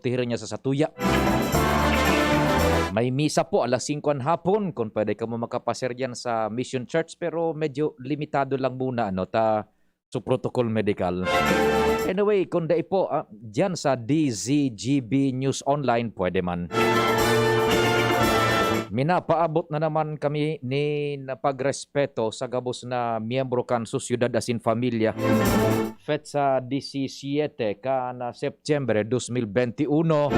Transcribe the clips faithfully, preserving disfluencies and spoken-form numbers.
pagproteher niya sa satuya. May misa po alas singko an hapon, kung pwede kamo makapaser diyan sa Mission Church, pero medyo limitado lang muna, ano, ta so protocol medical. Anyway, kung dai po, ah, diyan sa D Z G B News Online, pwede man. Minapaabot na naman kami nin pagrespeto sa gabos na miyembro kan sosyedad asin pamilya. Petsa disisiete kan Septyembre dos mil benti uno,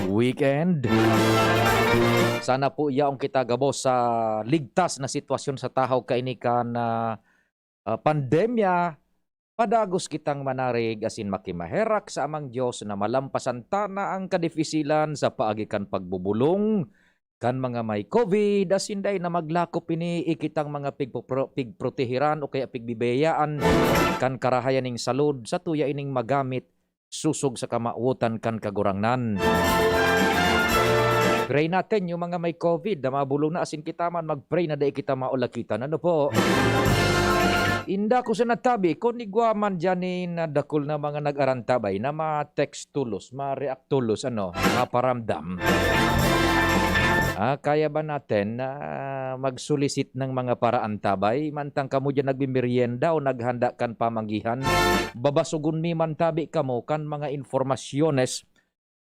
weekend. Sana po yaon kita gabos sa ligtas na sitwasyon sa tahaw kaini kan, ah, ah, pandemya. Padagos kitang manarig asin makimaherak sa Amang Dios na malampasan ta na ang kadifisilan sa paagi kan pagbubolong kan mga may COVID, asin dai na maglakop ini ikitang mga pigpopro-, pigproteheran o kaya pigbibiyayaan kan karahayan ning salud, satuya ining magamit sosog sa kamawotan kan Kagurangnan. Pray natin yung mga may COVID na mabolong na, asin kita man mag-pray na dai kita maulakitan. Ano po? Inda ko sa natabi, kung igwa man dyan ni na dakul na mga nag-arantabay na ma-text tolos, ma-react tolos, ano, maparamdam. Ah, kaya ba natin na mag-solicit ng mga paraantabay? Mantang kamo dyan nagmimerienda o naghanda kan pamanggihan, babasogon mi man tabi kamo kan mga informasyones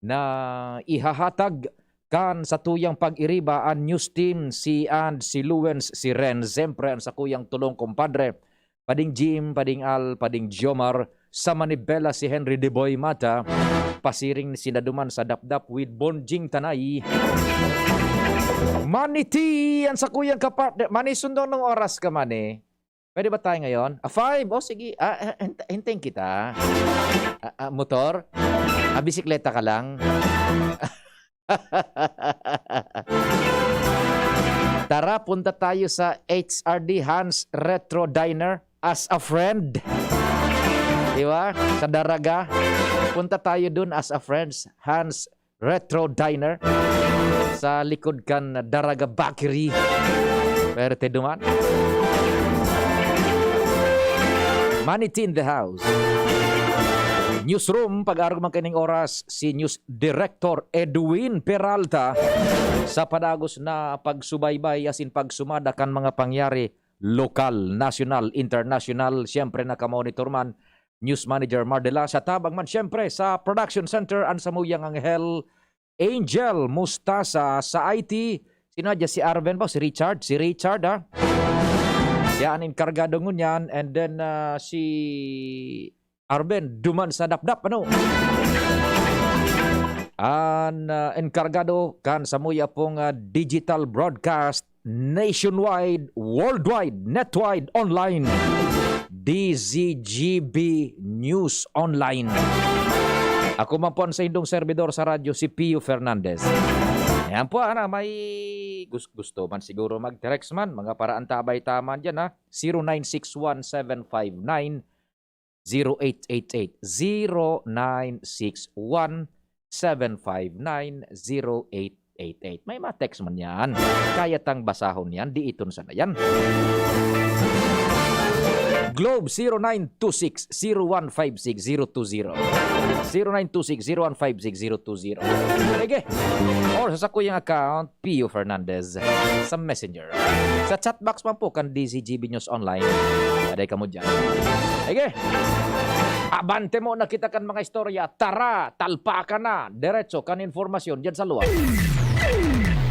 na ihahatag kan satuyang pag-iriba an news team, si And, si Luwens, si Ren, siyempre an sakuyang tolong kompadre, Pading Jim, Pading Al, Pading Jomar, sa Manibela si Henry De Boy Mata, pasiring sinda duman sa Dapdap with Bonjing Tanay. Maniti, an sakuyang kapartner. Mani, sundong nung oras ka, Mani. Pwede ba tayo ngayon? Ah, five. O, sige. Ah, ah, hint-, hintayin kita. Ah, ah, motor? Ah, bisikleta ka lang? Tara, punta tayo sa H R D, Hans Retro Diner, as a friend. Di ba? Sa Daraga. Punta tayo dun as a friends. Hans Retro Diner. Sa likod kan Daraga Bakery. Pwerte duman. Maniti in the house. Newsroom, pag-arog man kaining oras, si News Director Edwin Peralta sa padagos na pagsubaybay asin pagsumada kan mga pangyari lokal, nasyonal, internasyonal. Siyempre, nakamonitor man, News Manager Mardela. Sa tabang man, siyempre, sa Production Center, an samuyang anghel, Angel Mustasa. Sa I T, sino dyan? Si Arven ba? Si Richard? Si Richard, ha? Siya an enkargado ngunyan. And then, ah, si Arven, duman sa Dapdap, ano? An, ah, enkargado kan samuya pong, ah, digital broadcast nationwide, worldwide, netwide, online. D Z G B News Online. Ako man po ang sa indong servidor sa radyo, si Pio Fernandez. Ayan po, ana, may gus-, gusto man siguro mag-text man, mga paraantabay taman dyan, ha? Zero nine six one seven five nine zero eight eight eight, zero nine six one seven five nine zero eight eight eight. May mga text man yan. Kaya tang basahon yan, di iton sana yan. Globe, zero nine two six zero one five six zero two zero. Zero nine two six zero one five six zero two zero. Sige. Or sa sakuyang account, Pio Fernandez sa Messenger. Sa chat box man po kan D Z G B News Online. Aday kamo dyan. Sige. Abante mo, nakita kan mga istorya. Tara, talpakan na. Diretso kan informasyon dyan sa luwag.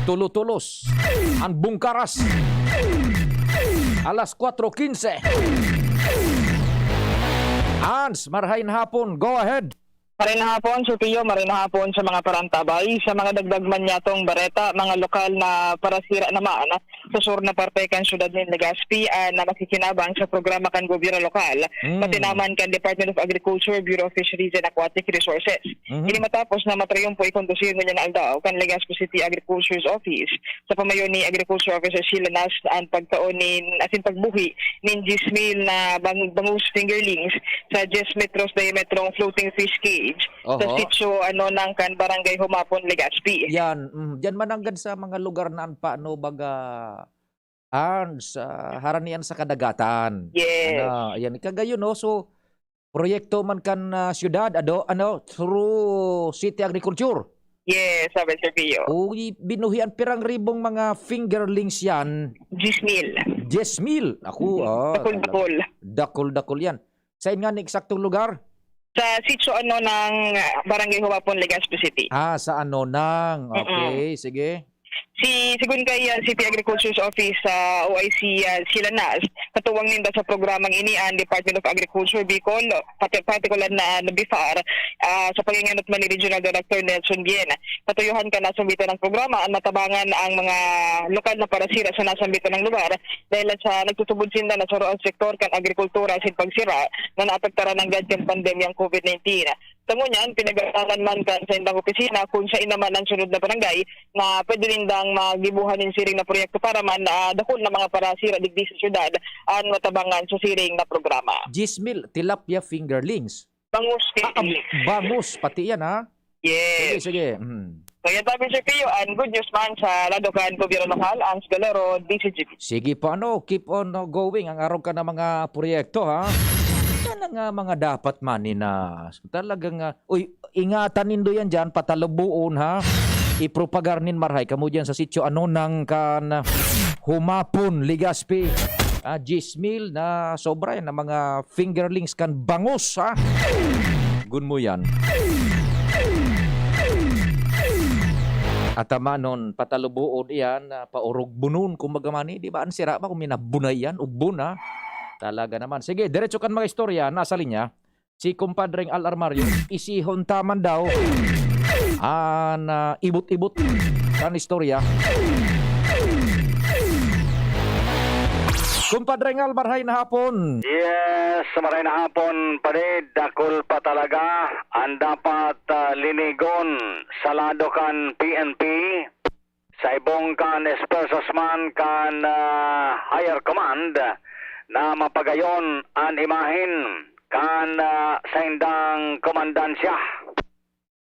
Tulo-tulos. An Bungkaras. Alas kwatro quince. Hans, marhain hapon. Go ahead. Maray na hapon, Sir Pio, maray na hapon sa mga parantabay. Sa mga dagdag man niyatong bareta, mga lokal na parasira naman sa sur na parte kan siyudad nin Legazpi, ah, na makikinabang sa programa kan gobyerno lokal, Mm. pati naman kan Department of Agriculture, Bureau of Fisheries and Aquatic Resources. Mhm. Ini matapos na matriyumpo ikondusir ngunyan na aldaw kan Legazpi City Agriculture's Office sa pamayo ni Agriculture Officer Sheila Nas an pagtao nin, asin pagbuhi nin diyes mil na bang-, bangus fingerlings sa diyes metros diametrong floating fish cage sa Oho. sitio, ano, nang kan Barangay Humapon, Legazpi. Yan, mm, diyan mananggad sa mga lugar na an paano baga, an sa haranian sa kadagatan. Yes. Ano, ayan, kagayon, no? So, proyekto man kan, ah, siyudad, ado, ano, through City Agriculture. Yes, sabi, Sir Pio. Uy, binuhian pirang ribong mga fingerlings yan? Diyes mil. Diyes mil? Ako, Mhm. ah, Dakul-dakul. Dakul-dakul yan. Saan nga ni eksaktong lugar? Sa Sitio Anonang, ah, Barangay Huapon, Legazpi City. Ah, sa Anonang. Mm-mm. Okay, sige. Si, sigon kay, ah, City Agriculture's Office sa O I C, ah, Silanas, katuwang ninda sa programang ini an Department of Agriculture Bicol, pati, partikular na, ah, BIFAR, ah, sa panginganot man ni Regional Director Nelson Bien. Katuyohan kan nasambitan na programa, an matabangan ang mga lokal na parasira sa nasambitan na lugar dahil sa nagtutubod sinda na saroang sektor kan agrikultura asin pagsira na naapektaran nanggad kan pandemyang COVID nineteen. Sa ngunyan, pinag-aaralan man kan saindang opisina kung saen naman ang sunod na barangay na pwede nindang magibohan nin siring na proyekto para man, ah, dakul na mga parasira digdi sa syudad an matabangan sa siring na programa. Diyes mil tilapia fingerlings. Bangus Ah, ah, fingerlings. Bangus, pati yan, ha? Yes. Sige, sige. Hmm. Kaya sabi, Sir Pio, ang good news man sa lado kan gobyerno lokal, ang Sigalero, D C G B. Sige po, ano, keep on, uh, going ang arog ka na mga proyekto, ha? Yan ang, uh, mga dapat man ni na talagang, uh, uy, ingatan nindo yan dyan, patalubuon, ha? Ipropagar nin marhay kamo dyan sa sitio, ano, nang kan Humapon, Legazpi. Ah, diyes mil na sobra yan, ang mga fingerlings kan bangus, ha? Gun mo yan. Atamanon, patalubuon iyan, ah, paurugbunon, kumbaga man, eh, di ba? Ang sira ba kung minabunay yan? Ugbon, ha? Talaga naman. Sige, diretso kan mga istorya. Nasa linya, si Kumpadreng Al Armario, isihon ta man daw an, ah, ibot-ibot kan istorya. Kumpadreng Al, marhay na hapon. Yes, marhay na hapon, pare. Dakul pa talaga an dapat, ah, linigon sa lado kan P N P. Sa ibong kan espuersas man kan, ah, higher command na mapagayon an imahen kan, ah, saindang komandansya.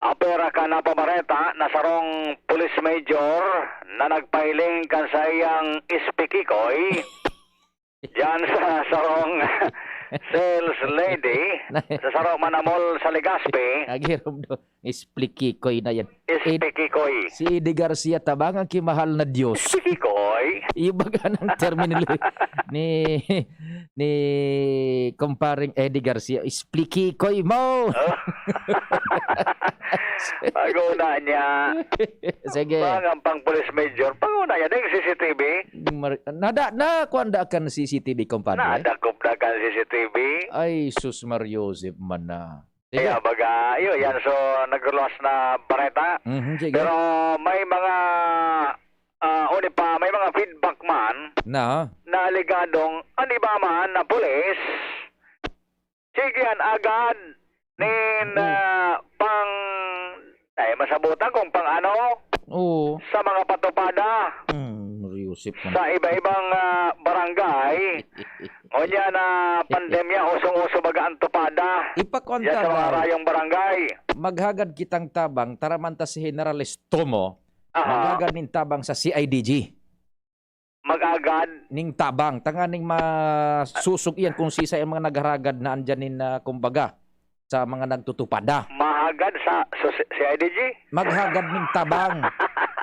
Apera kan napabareta na sarong police major na nagpahiling kan saiyang ispikikoy diyan sa sarong sales lady, sa saro man na mall sa Legazpi. Naghirom do, isplikikoy na yan. Ed-, Ispikikoy. Si Eddie Garcia tabang ang kimahal na Diyos. Ispikikoy? Iba ka ng terminal ni, ni kumparing Eddie Garcia. Isplikikoy mo! Oh. Pag-una niya, Sige. Bang ang pang police major, pag-una niya, dahil C C T V. Mar-, nada, na, kuwan da kan C C T V, kumpadre? Nadakop na kan C C T V. Ay, sus, Mario Joseph man na. Sige. Kaya baga, yun, yan. So, nagluwas na bareta. Mhm, sige. Pero may mga, ah, uni pa, may mga feedback man Na? na aligadong, an iba man na pulis, sige, an agad nin, Hmm. ah, pang, ay, masabutan kung pang ano, Oo. sa mga patupada. Hmm, Mario Joseph man. Sa iba-ibang, ah, barangay. Ngunyan na pandemya, usong-uso baga ang tupada. Ipakuan Diyan sa mga tabang. rayong barangay. Maghagad kitang tabang, taraman ta si General Estomo. Aha. Maghagad nin tabang sa C I D G. Mag-agad. Ning tabang, tanganing masusog iyan kung sisay ang mga nagharagad na andyan nin, ah, kumbaga, sa mga nagtutupada. Mahagad sa, sa C I D G? Maghagad ning tabang.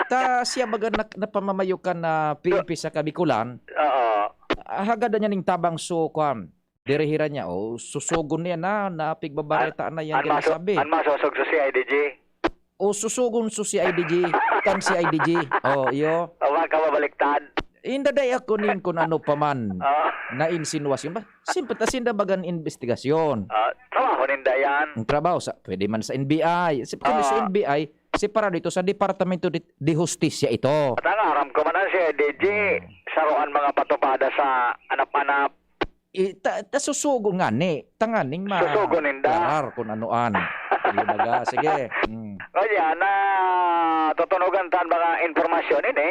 Ta siya baga nak-, napamamayo kan, ah, P N P sa Kabikulan. Oo. Ah, hagadan niya ning tabang, so, kwan, dirihiran niya, o, susugon niya na, na pigbabareta na yan, An maso-, ginasabi. An masosog sa C I D G? O, susugon sa C I D G, kan C I D G. O, iyo. O, baka mabaliktad. Inda dai ako nin kun ano pa man Ah. na insinuwasyon ba? Siyempre, ta sinda bagan investigasyon. Ah, trabaho ninda yan. Ang trabaho sa, pwede man sa N B I. Si, kami sa Ah. N B I, separado ito sa Departamento de, de Hustisya ito. At ang aram ko man ang C I D G, Hmm. saroan mga patupada sa anap-anap. I, ta, ta susugon nga ni, tanganing ma-, Susugon ninda. klarar kung ano an. Di ba ga? Sige. Mm. Kaya na tutunugan tan mga impormasyon ini.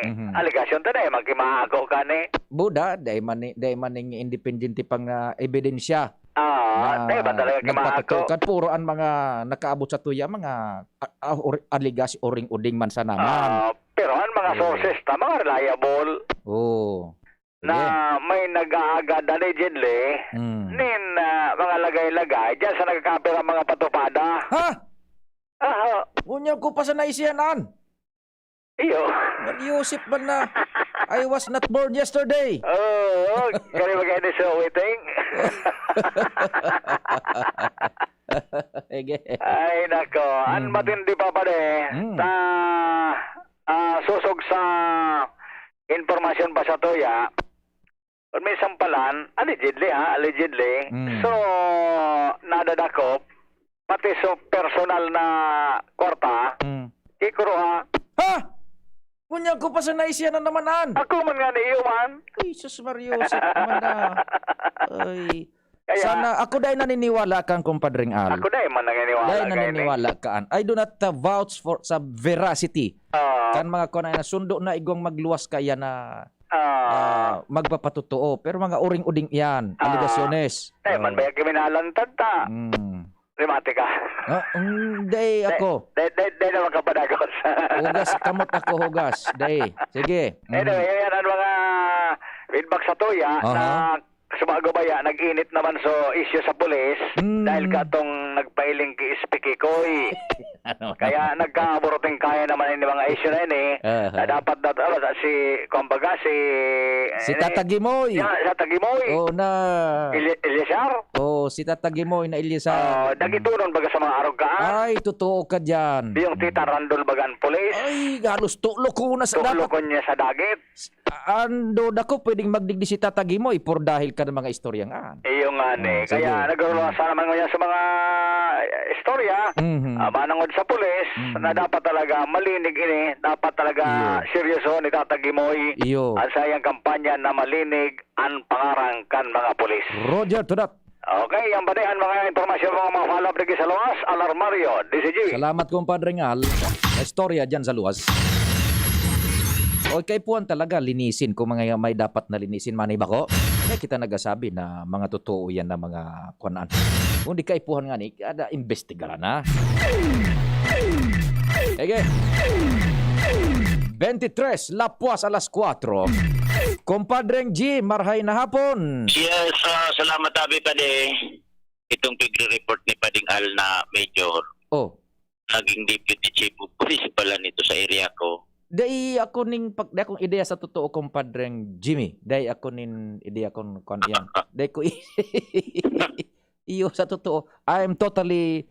Mhm. Aligasyon ta na eh, magkimaago ka ni. Buda, dai man ni, dai man ning independente pang, ah, ebidensya Ah, na di ba talaga kimaago? nagpatutukan. Puro an mga nakaabot sa tuya, mga, ah, ah, or-, aligas, uring-uding man sana man. Ah, pero an mga Oo. sources ta, mga reliable. Oo. na may nag-aagad allegedly nin, ah, mga lagay-lagay diyan sa nagkakapirang mga patupada. Ha? Aha. Ngunyan ko pa sana isiyanan. Iyo. Mariusip man na, "I was not born yesterday." Oo, kani ba kayo ni Sir Witeng? Sige. Ay, nako. Ang matindi pa pare, sa, ah, sosog sa impormasyon pa sa tuya, Kun may sampalan, allegedly ha, allegedly. Mm. So, nadadakop, pati sa personal na kwarta, Mm. kikuruha. Ha? Ngunyan ko pa sa naisiya na naman an. Ako man nga ni iyo man. Ay, sus Mario, sa naman na. Ay. Kaya Sana, ako dahil naniniwala kan, Compadreng Al. Ako dahil man naniniwala Dahil ka ini. naniniwala ka an. I do not, uh, vouch for sa veracity. Oo. Kan mga kuwan na sundo na igwang magluwas kaya na Ah. ah, magpapatotoo. Pero mga uring-uding iyan, Ah. alegasyones. Eh, man Oh. ba yung kriminalan, tanta? Mm. Rimate ka. Ah, mm, day Day, ako. day, day, day naman ka padagos. Hugas, kamot ako, hugas. Day. Sige. Mm. Anyway, yan ang mga feedback sa tuya Aha. na sumago ba yan, nag-init naman sa issue sa pulis Mm. dahil katong nagpailing ki S P Kikoy. Ano Kaya naman? nagkaaboroteng kaya naman yung mga issue na yun eh. Aha. Na dapat na ano, si, kumbaga si Si ano eh, Tata Gimoy. si, si Tata Gimoy. Oh, na Eli- Eliasar? Oh, si Tata Gimoy na Eliasar. Oh, Mm. nagitunon baga sa mga arog kaan? Ay, totoo ka diyan. Yung Tita Randol baga ang pulis? Ay, halos tulo ko na sa Tulo dapat. ko niya sa dagit. Ando dako pwedeng magdigdi si Tata Gimoy por dahil kan mga istorya nga. Iyo nga ni. Ah, Kaya sige. nagluwas naman ngayon sa mga eh, istorya, Mhm. ah, manangod sa pulis, Mhm. na dapat talaga malinig ini, dapat talaga Iyo. seryoso ni Tata Gimoy Iyo. ang sayang kampanya na malinig ang pangarang kan mga pulis. Roger to that. Okay, yan ba na yan, mga impormasyon, mga, mga follow-up digdi sa luwas? Alarmario, D C G. Salamat, Compadre Ngal. May istorya dyan sa luwas. O, kaipuhan talaga, linisin. Kung mga may dapat na linisin, manay bako, kaya kita nagasabi na mga totoo yan na mga kuwanaan. Kung di kaipuhan nga ni, kada imbestigaran na. Sige. Twenty-tres, lapwas alas kwatro. Compadreng G, marhay na hapon. Yes, ah, salamat, Abi, padi. Itong pigre-report ni Pading Al na Major, Oh. naging Deputy Chief of Police pala nito sa area ko. Dai ako ning pag-, dai akong ideya sa totoo, Compadreng Jimmy. Dai ako nin ideya kung kuwan iyan. Dai ko i-, iyo sa totoo. I am totally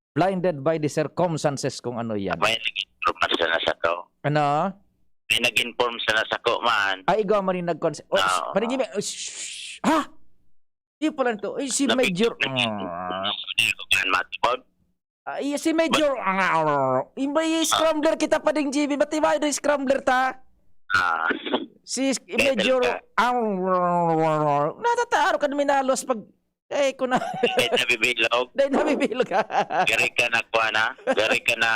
blinded by the circumstances kung ano yan. May nag-inform sana sako. Ano? May nag-inform sana sako man. Ay, igwa man yung nag-cons-, oh, Oo. Pwede niyo may, shh, ha? Iyo pala to. Ay, si Napig-, Major. napig-, Ah. Hindi ko kan matubag. Ah, iya si Major. Ah, ah, ah. Iba yung scrambler kita pa ding G B. Ba't iba yung scrambler ta? Ah. Si Better Major. ka. Ah, natataro ka na minalos pag, eh, ko na. Kahit nabibilog. Dahil nabibilog ka. Gari ka na, kuha na. Gari ka na.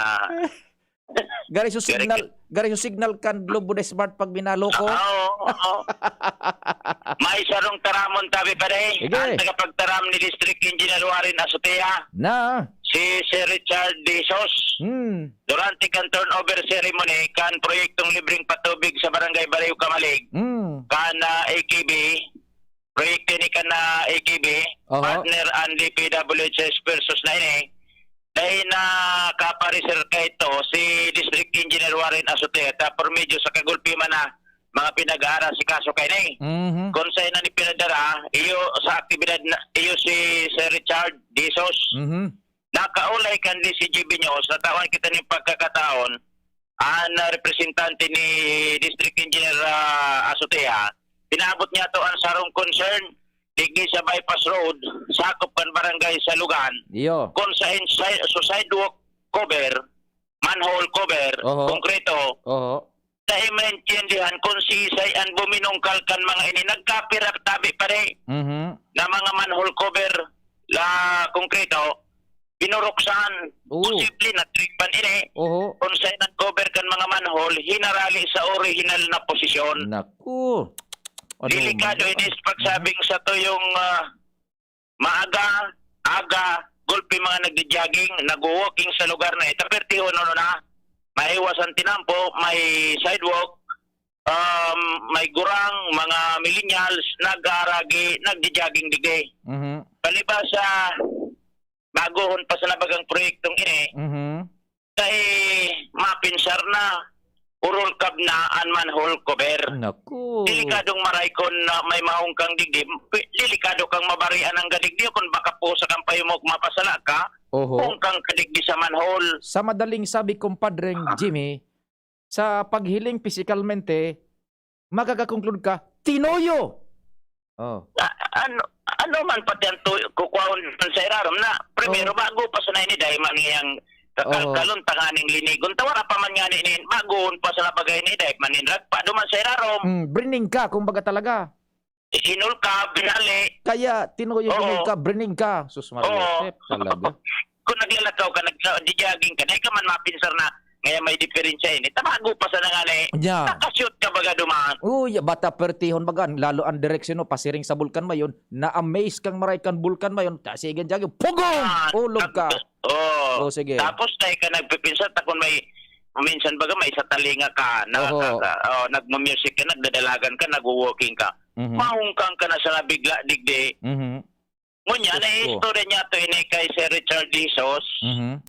Gari sa Gari signal, ka- gari sa signal kan Globo de Smart pag minalo ko. Ah, oo, oo. May sarong taramon, tabi pa rin. Sige. Ang tagapagtaram ni District Engineer Warren Azotea, Na. si Sir Richard De Jesus. Hmm. Durante kan turnover ceremony kan proyektong libreng patubig sa Barangay Baliw Kamalig, Hmm. kan, ah, A K B, proyekto ni kan, ah, A K B, Oho. partner ang D P W H S versus na ini. Dahil na kapareser ka ito, si District Engineer Warren Azotea, tapos medyo sa kagulpi man na mga pinag-aarasikaso kayo na eh. Mhm. Kung saan na ni pinadara, iyo sa aktibidad na, iyo si Sir Richard De Jesus. Mhm. Nakaulay kan D C G B News, natawan kita ning pagkakataon, ang, ah, representante ni District Engineer, ah, Azotea, pinaabot niya to ang sarong concern digdi sa bypass road, sakop kan barangay Salugan, Iyo. kung sa inside, sa sidewalk cover, manhole cover, Oho. konkreto, Oho. dai maintindihan kung sisay ang buminungkal kan mga ini. Nagkapira tabi pare Mhm. na mga manhole cover la konkreto, binuruksan. Oo. Posible na trick man ini. Oho. Kung saan ang cover kan mga manhole, hinarali sa orihinal na posisyon. Naku. Ano Delikado man? ini sa pagsabing sa tuyong, ah, maaga, aga, gulpi mga nagdi-jogging, nagwo-walking sa lugar na ito. Pertihon, ano na, maiwas ang tinampo, may sidewalk, um, may gurang, mga millennials, nag-aaragi, nagja-jogging digdi. Mhm. Palibasa, bagohon pa sana bagang proyektong ini, Mhm. kay mapinsar na, urol kab na an manhole cover. Naku. Delikadong maray kun na may mahungkang digdi, pi-, delikado kang mabarian ang gadigdi kun baka pusa kang payumok, mapasala ka, Oho. hungkang ka digdi sa manhole. Sa madaling sabi, Kumpadreng Jimmy, sa paghiling pisikalmente, makakakonklude ka, tinuyo! Oh. A-, ano, ano man pati ang tu-, kukuhaon man sa irarom na, primero, Oh. bago pa sana ini, dahil man ngayang Oo. kakalkalon, tanganing linigon, ta wala pa man nga ni, ni, bagoon pa sana bagay ni, dahil maninrag pa, duman sa irarom. Mm, brining ka, kumbaga talaga. Hinol ka, binali. Kaya, tinuyo, Oo. hinol ka, brining ka. Sus, Maria Oo. Josep, talaga. Kung naglalakaw ka, nag-, nagja-jogging ka, dai ka man mapinsar na, ngayon may diferensya ini. Tabago pa sana nga na eh. Yeah. Nakashoot ka baga duman. Uy, bata pertihon baga, lalo ang direksyon mo, pasiring sa bulkan mayon, na-amaze kang maray kan bulkan mayon, ta-, sige, jogging, pugong! Ah, Ulog ka. tag-, oh. Oh, sige. Tapos, dai ka nagpipinsar, ta kun may, minsan baga, may sa talinga ka, na, Oho. ka, ka, oh, nagmu-music ka, nagdadalagan ka, nagwo-walking ka. Mhm. Mahungkang ka na sa nabigla, digdi. Mhm. Ngunyan, Diyos ko. Naiistorya niya to ini kay Sir Richard Jesus. Mhm.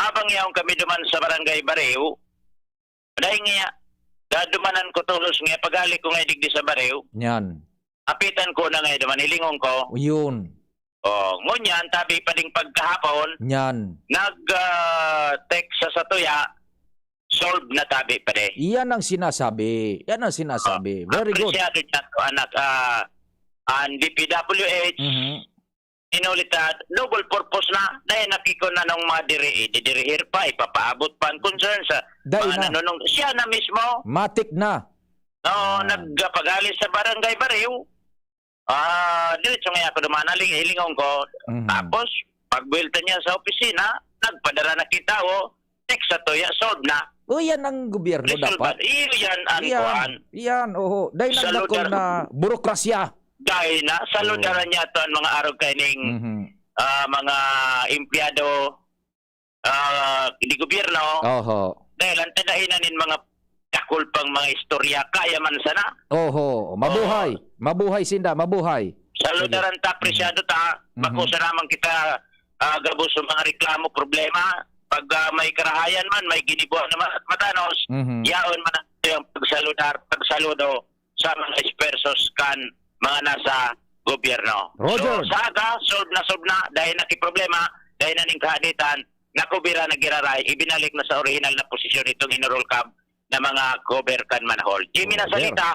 Habang yaon kami duman sa Barangay Bareo, dahil nga, dadumanan ko tolos nga, paghali ko nga digdi sa Bareo. Yan. Apitan ko na nga duman, hilingon ko. Yun. Oh, ngunyan, tabi pa ding pagkahapon, Yan. nag, ah, text sa satuya, solve na tabi pa de. Iyan ang sinasabi. Yan ang sinasabi. Ah, Very good. Apresyado niya to, anak, ah, ang D P W H, Mhm. inulit, ah, double purpose na. Dahil nakikon na nung mga diri, ididirihir pa, ipapaabot pa ang concern sa Dahil mga na. nanunong-, siya na mismo. Matik na. Oo, Ah. nagpaghali sa Barangay Bareo. Ah, diretso nga ako duman, hiling-, hilingon ko. Mhm. Tapos, pagbuwelta niya sa opisina, nagpadara na kita, oh, text sa tuya, solve na. O, yan ang gobyerno Resolve dapat. na. Iyo yan, ang Yan, kuwan. yan, oho. Dahil Sa nagdakol lugar na burokrasya. Dahil na, sa Oo. lugar niya to, ang mga arog kaining, Mhm. ah, mga empleyado, ah, di gobyerno. Oho. Dahil ang tadahinan nin mga dakul pang mga istorya, kaya man sana. Oho, mabuhay. Oo. Mabuhay sinda, mabuhay. Saludaran Sige. ta, apresyado ta. Mhm. Bako sana man kita, ah, gabos sa mga reklamo, problema. Pag, ah, may karahayan man, may ginibuan na ma-, matanos, Mhm. yaon man ang pagsaludar, pagsaludo sa mga esfuerzos kan mga nasa gobyerno. Roger. So, sa aga, solve na, solve na, dahil nakiproblema, dahil na ning kahaditan, nakubira, nagiraray, ibinalik na sa orihinal na posisyon itong inorol kab na mga cover kan manhole. Jimmy Roger. Nasalita,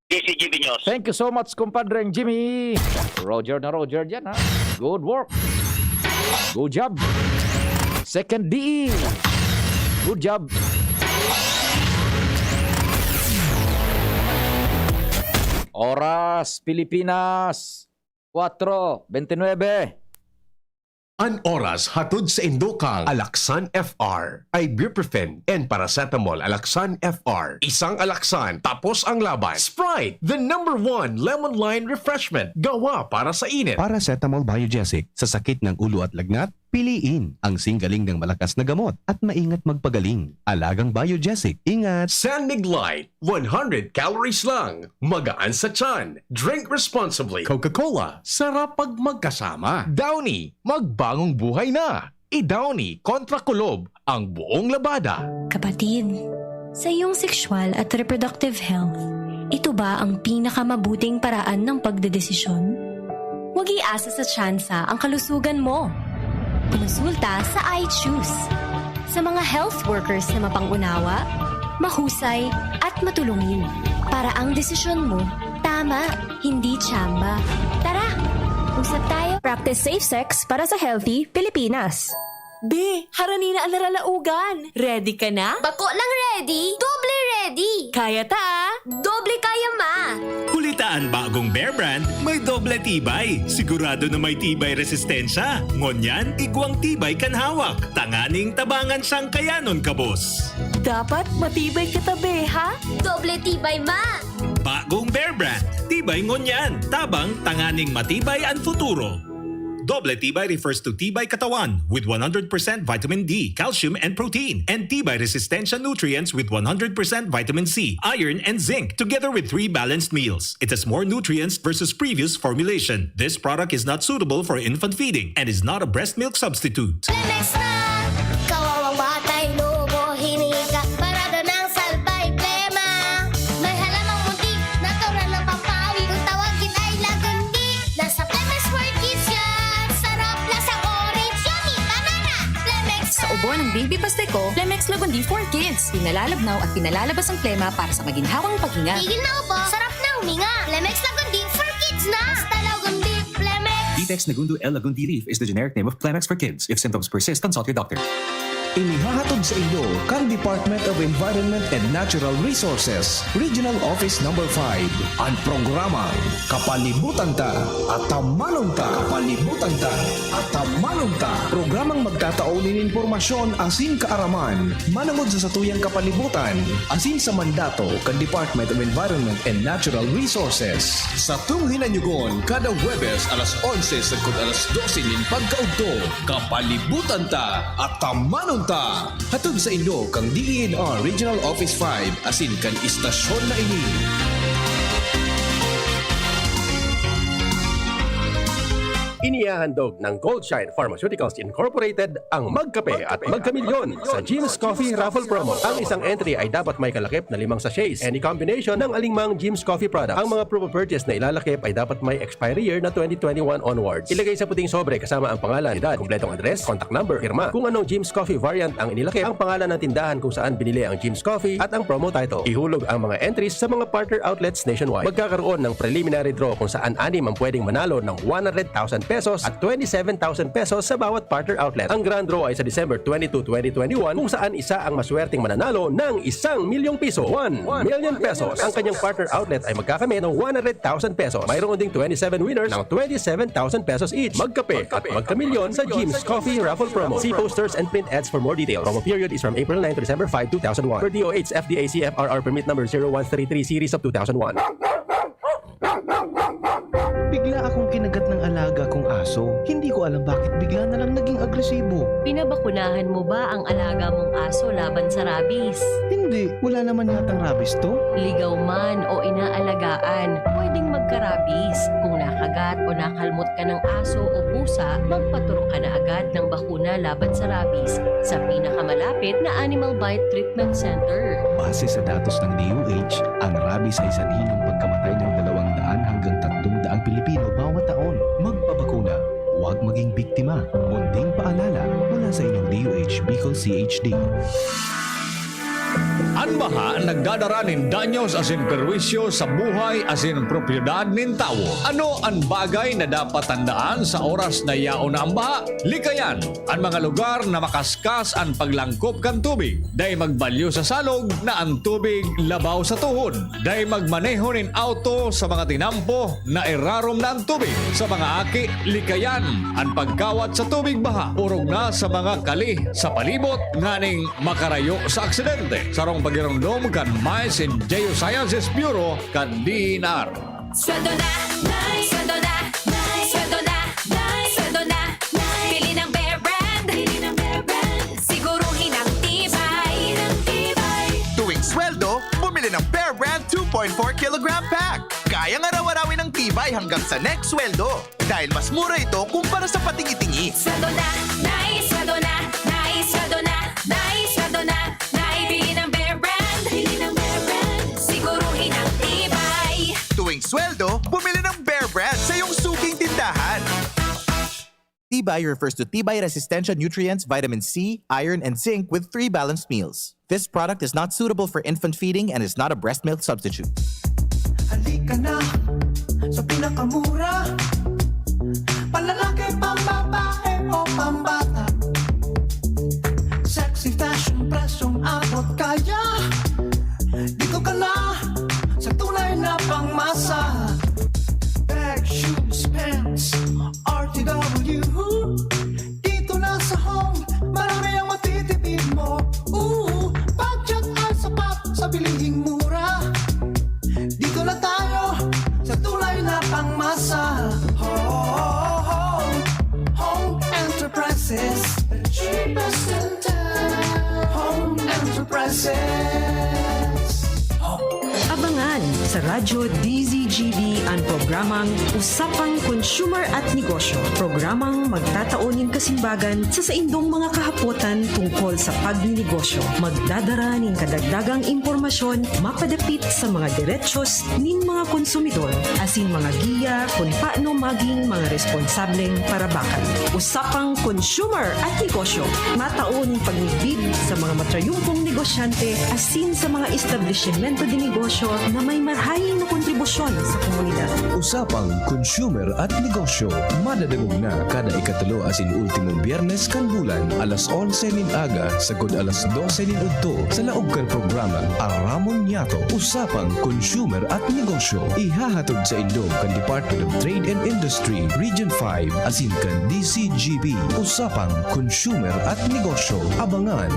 D C G B News. Thank you so much, kumpadreng Jimmy. Roger na Roger dyan, ha? Good work. Good job. Second D E. Good job. Oras, Pilipinas, kwatro bente nuebe. An oras hatod saindo kan Alaxan F R, ibuprofen and paracetamol. Alaxan F R, isang Alaxan, tapos ang laban. Sprite, the number one lemon lime refreshment, gawa para sa init. Paracetamol Biogesic, sa sakit ng ulo at lagnat, piliin ang singgaling ng malakas na gamot at maingat magpagaling. Alagang Biogesic, ingat! San Mig Light, one hundred calories lang, magaan sa tiyan. Drink responsibly. Coca-Cola, sarap pag magkasama. Downy, magbagong buhay na. I-Downy kontra kulob ang buong labada. Kapatid, sa iyong sexual at reproductive health, ito ba ang pinakamabuting paraan ng pagdedesisyon? Huwag iasa sa tsansa ang kalusugan mo. Kumonsulta sa I Choose. Sa mga health workers na mapang-unawa, mahusay, at matulungin, para ang desisyon mo tama, hindi tsamba. Tara, usap tayo. Practice safe sex para sa healthy Pilipinas. Be, harani na an naralaogan. Ready ka na? Bako lang ready, doble ready! Kaya ta, ah! Doble kaya, ma! Huli ta an bagong Bear Brand, may doble tibay. Sigurado na may tibay resistensya. Ngunyan, igwang tibay kan hawak, tanganing tabangan siyang kayanon kabos. Dapat matibay kita, be, ha? Doble tibay, ma! Bagong Bear Brand, tibay ngunyan, tabang tanganing matibay an futuro. Doble Tibay refers to Tibay Katawan with one hundred percent vitamin D, calcium, and protein, and Tibay Resistensya nutrients with one hundred percent vitamin C, iron, and zinc, together with three balanced meals. It has more nutrients versus previous formulation. This product is not suitable for infant feeding and is not a breast milk substitute. Lemex na! Kawawang batay, lobo, hiningi ka, parada ng salbay, plema. May halamang muntik, natural na pampawi. Kung tawagin ay lagundi, nasa Lemex for Kids yan. Sarap, lasang orange, yummy, banana. Lemex Sa ubo ng baby paste ko, Lemex Lagundi for Kids. Pinalalabnaw at pinalalabas ang plema para sa maginhawang paghinga. Tigil na ubo, sarap na huminga. Lemex Lagundi for Kids na. Basta Lagundi, Lemex. Ditex Nagundo L Lagundi Leaf is the generic name of Clemex for Kids. If symptoms persist, consult your doctor. Inihahatod sa inyo kan Department of Environment and Natural Resources, Regional Office Number five, an programang Kapalibutan Ta, Atamanon Ta. Kapalibutan Ta, Atamanon Ta. Programang magtatao nin impormasyon asin kaaraman manongod sa satuyang kapalibutan asin sa mandato kan Department of Environment and Natural Resources. Satong hinanyugon kada Huwebes alas onse sagkod alas dose nin pagkaudto. Kapalibutan Ta, Atamanon Ta. Hatod saindo kan D E N R Regional Office five asin kan istasyon na ini. Inihahandog ng Goldshine Pharmaceuticals Incorporated ang Magkape at Magkamilyon sa Jim's Coffee Raffle Promo. Ang isang entry ay dapat may kalakip na limang sachets. Any combination ng alingmang Jim's Coffee product. Ang mga proof of purchase na ilalakip ay dapat may expiry year na twenty twenty-one onwards. Ilagay sa puting sobre kasama ang pangalan, edad, kompletong address, contact number, pirma. Kung anong Jim's Coffee variant ang inilakip, ang pangalan ng tindahan kung saan binili ang Jim's Coffee at ang promo title. Ihulog ang mga entries sa mga partner outlets nationwide. Magkakaroon ng preliminary draw kung saan anim ang pwedeng manalo ng one hundred thousand pesos at twenty-seven thousand pesos sa bawat partner outlet. Ang grand draw ay sa December twenty-two, twenty twenty-one, kung saan isa ang maswerteng mananalo ng isang milyong piso, one million pesos. Ang kanyang partner outlet ay magkakamit ng one hundred thousand pesos. Mayroon ding twenty-seven winners ng twenty-seven thousand pesos each. Magkape at magkamilyon sa Jim's Coffee Raffle Promo. See posters and print ads for more details. Promo period is from April nine to December five, two thousand one. Per D O H F D A C F R R permit number zero one three three series of two thousand one. Bigla akong kinagat ng alaga kong aso. Hindi ko alam bakit bigla na lang naging agresibo. Pinabakunahan mo ba ang alaga mong aso laban sa rabies? Hindi. Wala naman yatang rabies to. Ligaw man o inaalagaan, pwedeng magka-rabies. Kung nakagat o nakalmot ka ng aso o pusa, magpaturok ka na agad ng bakuna laban sa rabies sa pinakamalapit na Animal Bite Treatment Center. Base sa datos ng D O H, ang rabies ay sanhi ng pagkamatay ng dalawang daan hanggang tatlong daang Pilipino bawat taon. Magpabakuna, huwag maging biktima. Munting paalala mula sa inyong D O H Bicol C H D. An baha nagdadara nin danyos asin perwisyo sa buhay asin propiedad nin tawo. Ano an bagay na dapat tandaan sa oras na yaon na an baha? Likayan an mga lugar na makaskas an paglangkop kan tubig. Dai magbalyo sa salog na an tubig labaw sa tuhod. Dai magmaneho nin auto sa mga tinampo na irarom na an tubig. Sa mga aki, likayan an pagkawat sa tubig baha, orog na sa mga kali sa palibot nganing makarayo sa aksidente. Sarong pagiromdom kan Mines and Geosciences Bureau kan D E N R. Sweldo na, Nay! Sweldo na, Nay! Sweldo na, Nay! Sweldo na, Nay! Bili ng Bear Brand! Bili ng Bear Brand! Siguruhin ang tibay! Ng tibay! Tuwing sweldo, bumili ng Bear Brand two point four kilogram pack. Kayang araw-arawin ang tibay hanggang sa next sweldo. Dahil mas mura ito kumpara sa patingi-tingi. Sweldo na, Nay! Sweldo na, Nay! Sweldo na, Nay! Sweldo na, Nay! Bili ng Bear Brand! Bili ng Bear Brand! Siguruhin ang tibay! Tuwing sweldo, bumili ng Bear Brand sa iyong suking tindahan. Tibay refers to Tibay Resistensya nutrients, vitamin C, iron, and zinc with three balanced meals. This product is not suitable for infant feeding and is not a breast milk substitute. Halika na sa pinakamura. Panlalaki, pambabae o pambata. Sexy fashion, presyong abot kaya. Dito ka na sa tunay na pangmasa. Bag, shoes, pants, R T W. Dito na sa Home, marami ang matitipid mo. Ooh, budget ay sapat sa bilihing mura. Dito na tayo sa tunay na pangmasa. Home, Abangan sa Radyo D Z G B an programang Usapang Consumer at Negosyo, programang magtatao nin kasimbagan sa saindong mga kahapotan tungkol sa pagninegosyo. Magdadara nin kadagdagang impormasyon mapadapit sa mga derechos nin mga konsumidor asin mga giya kun paano maging mga responsableng parabakan. Usapang Consumer at Negosyo, matao nin pagmidbid sa mga matrayumpong negosyante asin sa mga establisimento de negosyo na may marahay na kontribusyon sa komunidad. Usapang Consumer at Negosyo, madadangog na kada ikatulo asin ultimong Biyernes kan bulan, alas onse nin aga sagkod alas dose nin udto, sa laog kan programang Aramon Niyato, Usapang Consumer at Negosyo. Ihahatod saindo kan Department of Trade and Industry, Region five, asin kan D Z G B. Usapang Consumer at Negosyo. Abangan!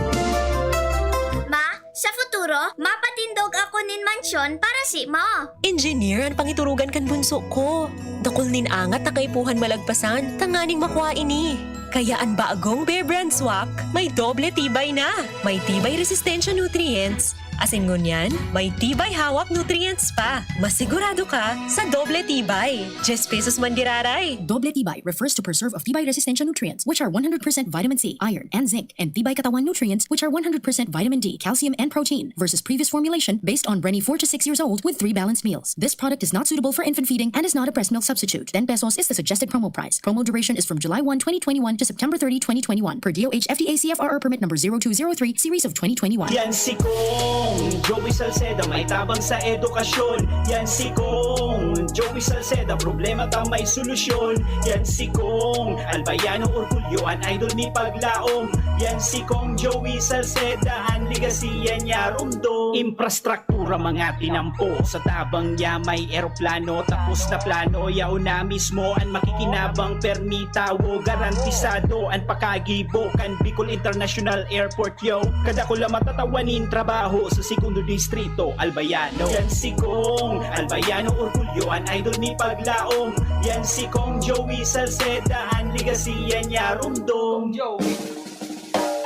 Ma, sa futuro, mapatindog ako nin mansyon para simo. Engineer an pangiturugan kan bunso ko. Dakul nin angat na kaipuhan malagpasan, tanganing makua ini. Kaya an bagong Bear Brand Swak may doble tibay na. May tibay resistensya nutrients, asin ngunyan, may tibay hawak nutrients pa. Masigurado ka sa doble tibay. Diyes pesos man giraray. Doble tibay refers to preserve of tibay resistensya nutrients, which are one hundred percent vitamin C, iron, and zinc, and tibay katawan nutrients, which are one hundred percent vitamin D, calcium, and protein, versus previous formulation based on Brenny four to six years old with three balanced meals. This product is not suitable for infant feeding and is not a breast milk substitute. Ten pesos is the suggested promo price. Promo duration is from July one, twenty twenty-one to September thirty, twenty twenty-one, per D O H F D A C F R R permit number zero two zero three, series of twenty twenty-one. Yan si Kong Joey Salceda, may tabang sa edukasyon. Yan si Kong Joey Salceda, problema ta may solusyon. Yan si Kong Albayano Orgulyo, an idol ni Paglaom. Yan si Kong Joey Salceda, an legacy yan niya rumdom. Infrastruktura mga tinampo, sa tabang niya may eroplano. Tapos na plano, yaon na mismo an makikinabang. Permi tawo, garantisado an pakagibo kan Bicol International Airport, yo. Kadakula matatawa nin trabaho sa segundo distrito, Albayano. Yan si Kong Albayano Orgulyo, an idol ni Paglaom. Yan si Kong Joey Salceda, an legacy yan niya rumdom.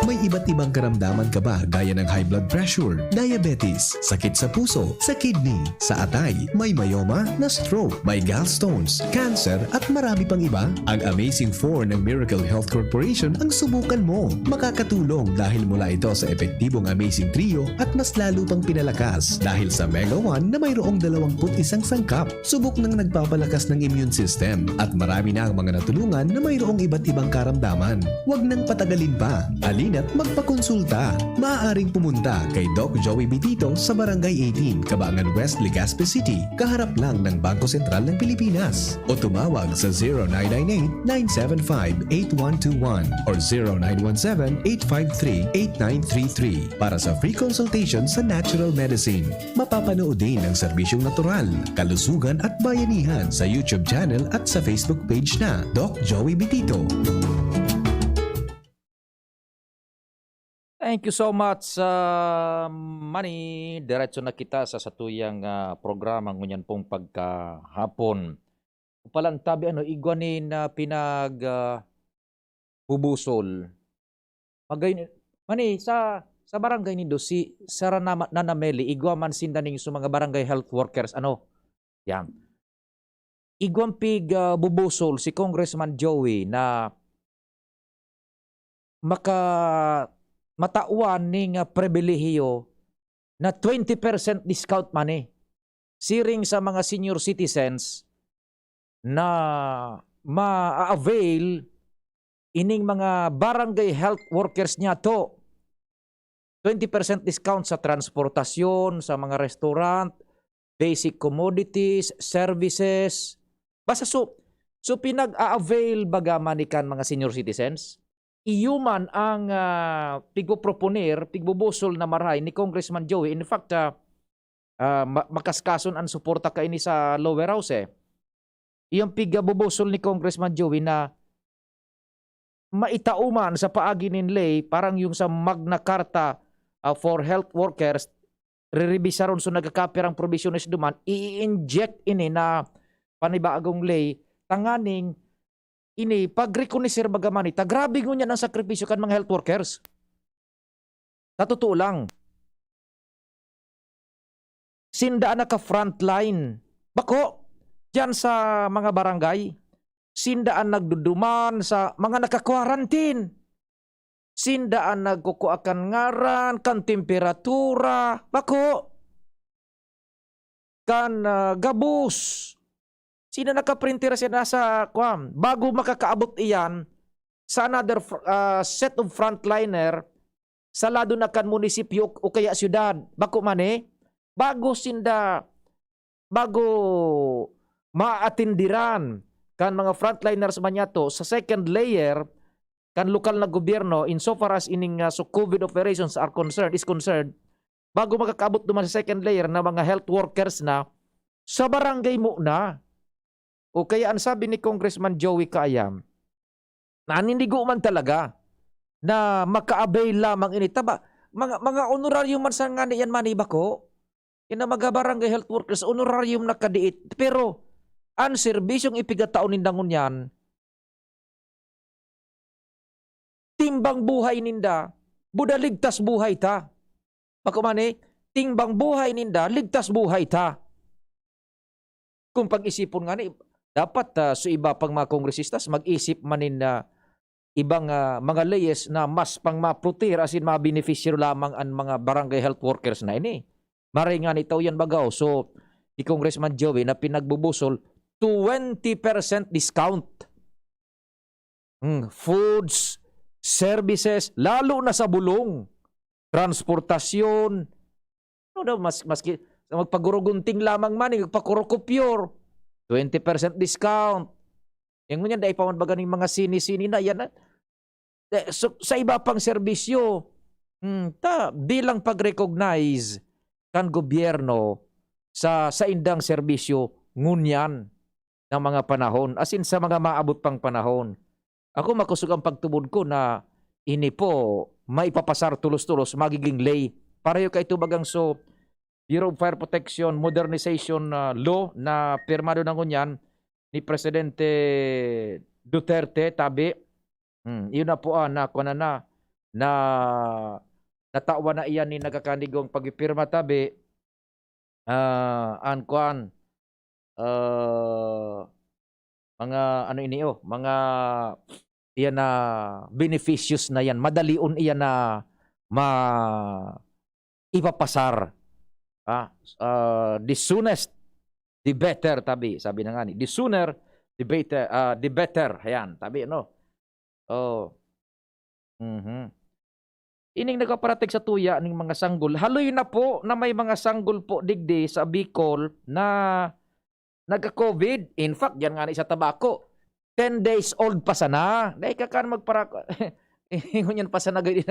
May iba't ibang karamdaman ka ba, gaya ng high blood pressure, diabetes, sakit sa puso, sa kidney, sa atay, may myoma, na stroke, may gallstones, cancer, at marami pang iba? Ang Amazing Four ng Miracle Health Corporation ang subukan mo. Makakatulong dahil mula ito sa epektibong Amazing Trio at mas lalo pang pinalakas dahil sa Mega One na mayroong dalawampu't isang sangkap. Subok nang nagpapalakas ng immune system at marami na ang mga natulungan na mayroong iba't ibang karamdaman. Huwag nang patagalin pa. Halina't magpakonsulta. Maaaring pumunta kay Doc Joey Bitito sa Barangay eighteen, Cabangan West, Legazpi City, kaharap lang ng Bangko Sentral ng Pilipinas. O tumawag sa zero nine nine eight, nine seven five, eight one two one or zero nine one seven, eight five three, eight nine three three para sa free consultation sa natural medicine. Mapapanood din ang serbisyong natural, kalusugan at bayanihan sa YouTube channel at sa Facebook page na Doc Joey Bitito. Thank you so much, ah, Manny. Diretso na kita sa satuyang, ah, programa ngunyan pong pagkahapon. Upalan tabi ano, igwa nin, ah, pinag, ah, bubusol. Magay-, Manny, sa, sa barangay nindo, si Sara Nama-, Nanameli, igwa man sinda ning sa mga barangay health workers, ano? Yan. Igwang pig, ah, bubusol si Congressman Joey na maka-, matawan ning, ah, pribilehiyo na twenty percent discount money siring sa mga senior citizens na ma-avail ining mga barangay health workers niya to. Twenty percent discount sa transportasyon, sa mga restaurant, basic commodities, services. Basta so, so pinag-a-avail baga man ni kan mga senior citizens. Iyo man ang, ah, pigpoproponer, pigbubusol na marahay ni Congressman Joey. In fact, ah, ah, ma-, makaskason ang suporta kaini sa lower house eh. Iyang pigbubusol ni Congressman Joey na maitao man sa paagi nin ley, parang yung sa Magna Carta, ah, for health workers, rerebisaron so nagkakapirang probisyones duman, i-inject ini na panibagong ley, tanganing ini pag-reconocer baga man ita. Grabe ngunyan ang sakripisyo kan mga health workers. Sa totoo lang. Sinda an naka-frontline. Bako, diyan sa mga barangay, sinda an nagduduman sa mga naka-quarantine. Sinda an nagkukua kan ngaran, kan temperatura. Bako. Kan, ah, gabos. Sinda nakaprintir siya nasa, kwan, bago makakaabot iyan sa another fr-, ah, set of frontliner sa lado na kan munisipyo o kaya siyudad. Bako man, eh, bago sinda, bago maatindiran kan mga frontliners man yato sa second layer kan lokal na gobyerno, insofar as ining, ah, so COVID operations are concerned, is concerned, bago makakaabot duman sa second layer na mga health workers na, sa barangay mo na. O kaya ang sabi ni Congressman Joey Kaayam, naninigo man talaga na maka-avail lamang ini. Taba, mga, mga honorarium man sa ngani yan, man, iba ko. Yan ang mga barangay health workers, honorarium na kadiit. Pero, ang serbisyong ipigatao ninda ngunyan, timbang buhay ninda, buda ligtas buhay ta. Bako man, eh, timbang buhay ninda, ligtas buhay ta. Kung pag-isipon nga ni, dapat, ah, so iba pang mga kongresistas, mag-isip man nin, ah, ibang, ah, mga leyes na mas pang maproteher, asin mabenepisyo lamang an mga barangay health workers na ini. Maray nga ni tao yan baga, oh. So, si Congressman Joey na pinagbubusol, twenty percent discount. Hmm, foods, services, lalo na sa bulong, transportasyon. Ano daw, mas-, maski sa magpagurugunting lamang man, eh, magpakurukupyor, twenty percent discount. Yan ngunyan, dai pa man baga ning mga sini-sini na yan, ah. Eh, so, sa iba pang serbisyo, hmm, ta, bilang pag-recognize kan gobyerno sa saindang serbisyo ngunyan na mga panahon, asin sa mga maabot pang panahon. Ako, makosog ang pagtubod ko na ini po maipapasar tolos-tolos, magiging ley. Pareho kaito bagang so Bureau of Fire Protection Modernization, ah, Law na pirmado na ngunyan ni Presidente Duterte, tabi. Hmm, iyo na po, ah, na, kuwan na, na, na, natawan na iyan ni nagkakanigong pagpipirma, tabi. Ah, an kuwan, ah, mga ano ini, oh, mga iyan na beneficious na yan, madalion iyan na ma-, ipapasar. Ah, ah, the soonest, the better, tabi, sabi na nga ni, the sooner, the better, ah, the better. Ayan, tabi, ano? Oh. Mhm. Ining nagpaparatig sa tuya ning mga sanggol. Haloy na po na may mga sanggol po digdi sa Bicol na nagka-COVID. In fact, yan nga ni sa Tabaco. Ten days old pa sana. Dai ka kan magpara-, ingon yan pa sana, gay-,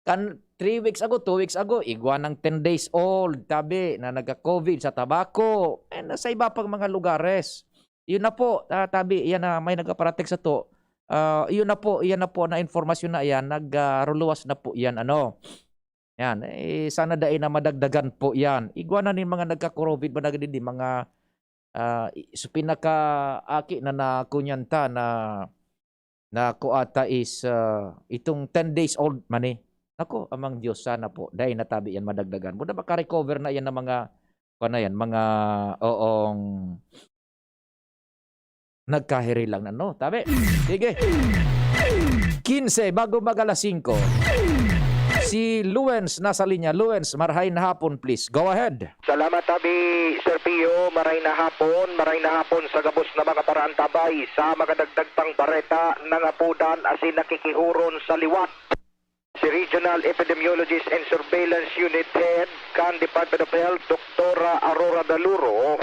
kan three weeks ago, two weeks ago, igwa ng ten days old, tabi, na nagka-COVID sa Tabaco. And sa iba pang mga lugares. Yun na po, ah, tabi, yan na, may nagpaparatig sa to. Ah, yun na po, yan na po na informasyon na yan, nag, ah, ruluwas na po yan, ano. Yan, eh, sana dai na madagdagan po yan. Igwa na nin mga nagka-COVID ba na gini, mga, ah, i-, so pinaka-aki na nakunyan ta na na ako ata is, ah, itong ten days old man, eh. Naku, amang Diyos, sana po, dai na tabi yan madagdagan. Buda maka-recover na yan ng mga, kuwan na yan, mga, oong, nagkahiri lang na, no? Tabi. Sige. Quince, bago mag alas singko. Si Luens nasa linya. Luens, marahay na hapon, please. Go ahead. Salamat, Abi, Sir Pio. Maray na hapon, maray na hapon sa gabos na mga paraantabay. Sa makadagdag pang bareta, nangapodan asin nakikihuron sa liwat, si Regional Epidemiologist and Surveillance Unit Head kan Department of Health, Doktora Aurora Daluro,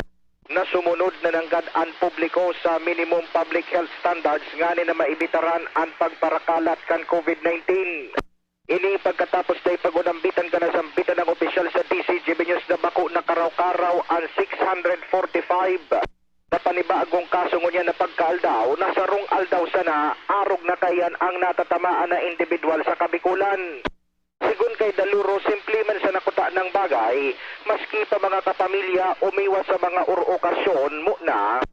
na sumunod na nanggad an publiko sa minimum public health standards nganing na maibitaran an pagparakalat kan COVID nineteen. Ini pagkatapos dai pag-unambitan kan nasambitan ng opisyal sa D C G B News na bako na karaw-karaw an six hundred forty-five na panibagong kaso ngunyan na pagkaaldaw na sarong aldaw sana arog na kaiyan ang natatamaan na indibidwal sa Kabikulan. Sigon kay Daluro, simple man sa nakuta ng bagay, maski pa mga kapamilya, umiwas sa mga or-, okasyon muna.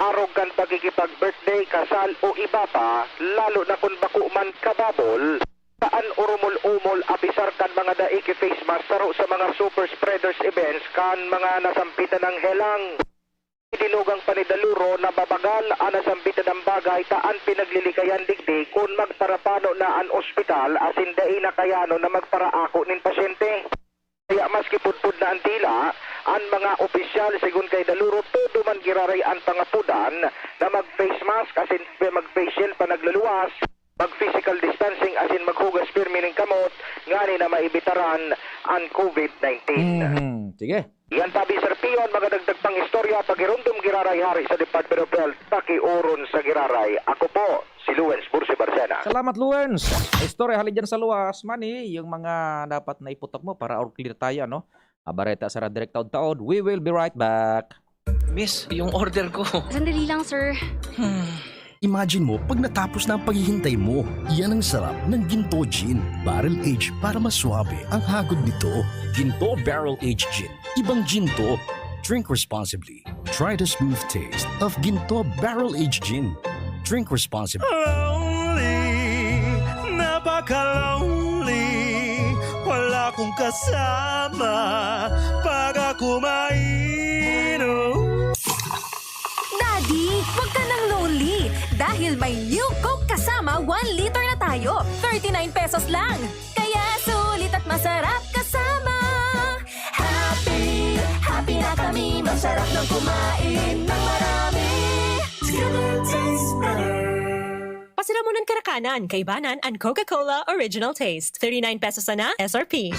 Arog kan pagkikipag-birthday, kasal o iba pa, lalo na kun bako man kababol. An urumol-umol, apisar kan mga dai ki face mask saro sa mga super spreaders events kan mga nasampitan ng helang. Dinugang panidaluro na babagal an nasampitan ng bagay ta an pinaglilikayan digdi kun magparapano na an ospital asin dai na kayano na magparaako nin pasyente. Kaya maski pudpud na an dila, an mga opisyal, sigon kay Daluro, todo man giraray an pangapodan na mag-face mask asin mag-face shield panagluluwas, mag-physical distancing asin maghugas pirmi nin kamot ngani na maibitaran an covid nineteen. Mhm. Sige. Yan tabi, Sir Pio, an mga dagdag pang istorya, pagirumdom giraray hari sa Department of Health, pakioron sa giraray. Ako po, si Luens Bursi Barcena. Salamat, Luens. Istorya hali dyan sa luwas, Manny, yung mga dapat na iputok mo para all clear tayo, no? Ah, bareta sa Direk Taod-Taod. We will be right back. Miss, yung order ko. Sandali lang, sir. Hmm. Imagine mo, pag natapos na ang paghihintay mo, yan ang sarap ng Ginto Gin. Barrel age para mas suabe ang hagod nito. Ginto Barrel Aged Gin. Ibang gin to. Drink responsibly. Try the smooth taste of Ginto Barrel Aged Gin. Drink responsibly. Lonely, napaka-lonely. Wala akong kasama pag ako mainom. Daddy, wag ka nang lonely. Dahil may New Coke Kasama, one liter na tayo. Thirty-nine pesos lang. Kaya sulit at masarap kasama. Happy, happy na kami. Masarap nang kumain ng marami. It's gonna taste better. Pasiramunan, karakanan, kaibanan an Coca-Cola Original Taste. Thirty-nine pesos sana S R P.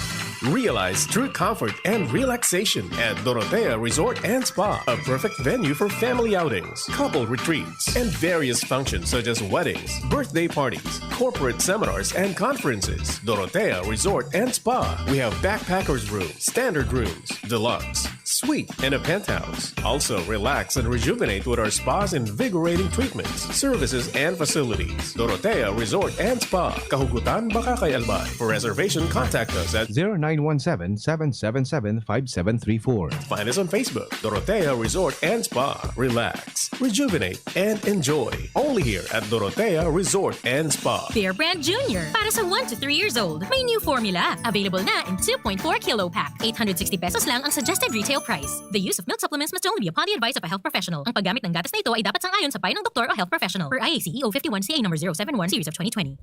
Realize true comfort and relaxation at Dorotea Resort and Spa, a perfect venue for family outings, couple retreats, and various functions such as weddings, birthday parties, corporate seminars, and conferences. Dorotea Resort and Spa. We have backpackers room, standard rooms, deluxe, suite, and a penthouse. Also, relax and rejuvenate with our spa's invigorating treatments, services, and facilities. Dorotea Resort and Spa, Kahugutan, Bacacay, Albay. For reservation, contact us at zero nine one seven, seven seven seven, five seven three four. Find us on Facebook, Dorotea Resort and Spa. Relax, rejuvenate, and enjoy. Only here at Dorotea Resort and Spa. Bear Brand Junior. Para sa one to three years old, may new formula. Available na in two point four kilo pack. Eight hundred sixty pesos lang ang suggested retail price. The use of milk supplements must only be upon the advice of a health professional. Ang paggamit ng gatas na ito ay dapat sang-ayon sa payo ng doktor o health professional. Per I A C E O fifty-one C A number zero seven one series of twenty twenty.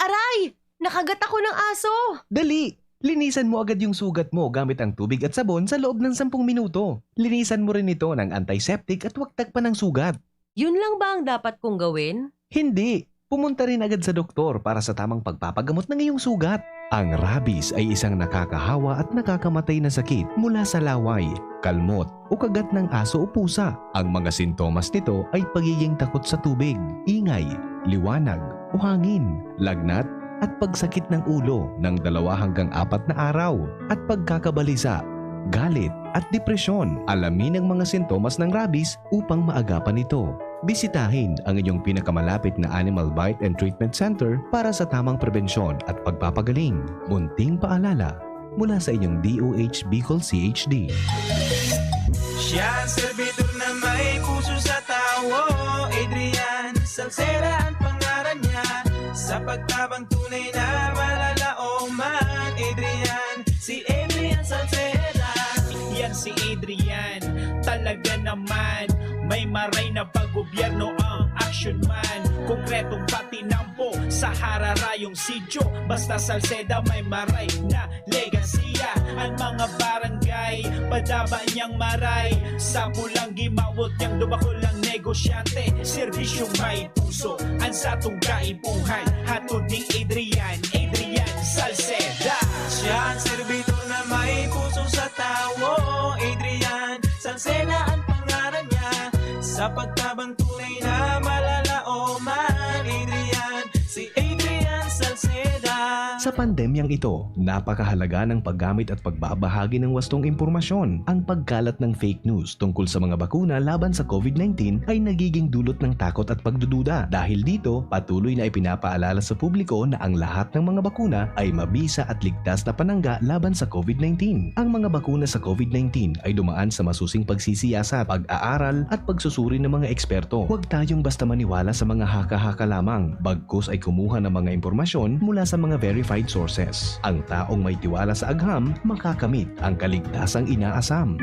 Aray! Nakagat ako ng aso! Dali! Linisan mo agad yung sugat mo gamit ang tubig at sabon sa loob ng sampung minuto. Linisan mo rin ito ng antiseptic at huwag tagpan ng sugat. Yun lang ba ang dapat kong gawin? Hindi! Pumunta rin agad sa doktor para sa tamang pagpapagamot ng iyong sugat. Ang rabies ay isang nakakahawa at nakakamatay na sakit mula sa laway, kalmot, o kagat ng aso o pusa. Ang mga sintomas nito ay pagiging takot sa tubig, ingay, liwanag, o hangin, lagnat, at pagsakit ng ulo ng dalawa hanggang apat na araw, at pagkakabalisa, galit, at depresyon. Alamin ang mga sintomas ng rabies upang maagapan ito. Bisitahin ang inyong pinakamalapit na Animal Bite and Treatment Center para sa tamang prebensyon at pagpapagaling. Munting paalala mula sa inyong D O H Bicol C H D. Siya ang servidor na may puso sa tawo. Adrian Salceda ang pangaran niya. Sa pagtabang tunay na malalaoman. Adrian, si Adrian Salceda. Yan si Adrian, talaga naman. May maray na paggobyerno ang action man. Konkretong patinampo sa hararayong sityo. Basta Salceda may maray na legasiya. Ang mga barangay, padaba niyang maray. Sa pulang gimawot niyang dumakol ang negosyante. Serbisyong may puso, ang satong kaipuhan. Hatod ni Adrian, Adrian Salceda. Siya ang servidor na may puso sa tawo. Adrian Salceda ang pangalan niya. Sa pagtabang tunay na malalaoman. Adrian, si Adrian Salceda. Sa pandemyang ito, napakahalaga ng paggamit at pagbabahagi ng wastong impormasyon. Ang pagkalat ng fake news tungkol sa mga bakuna laban sa COVID nineteen ay nagiging dulot ng takot at pagdududa. Dahil dito, patuloy na ipinapaalala sa publiko na ang lahat ng mga bakuna ay mabisa at ligtas na panangga laban sa COVID nineteen. Ang mga bakuna sa COVID nineteen ay dumaan sa masusing pagsisiyasat, pag-aaral, at pagsusuri ng mga eksperto. Huwag tayong basta maniwala sa mga haka-haka lamang. Bagkus ay kumuha ng mga impormasyon mula sa mga verified sources. Ang taong may tiwala sa agham, makakamit ang kaligtasang inaasam.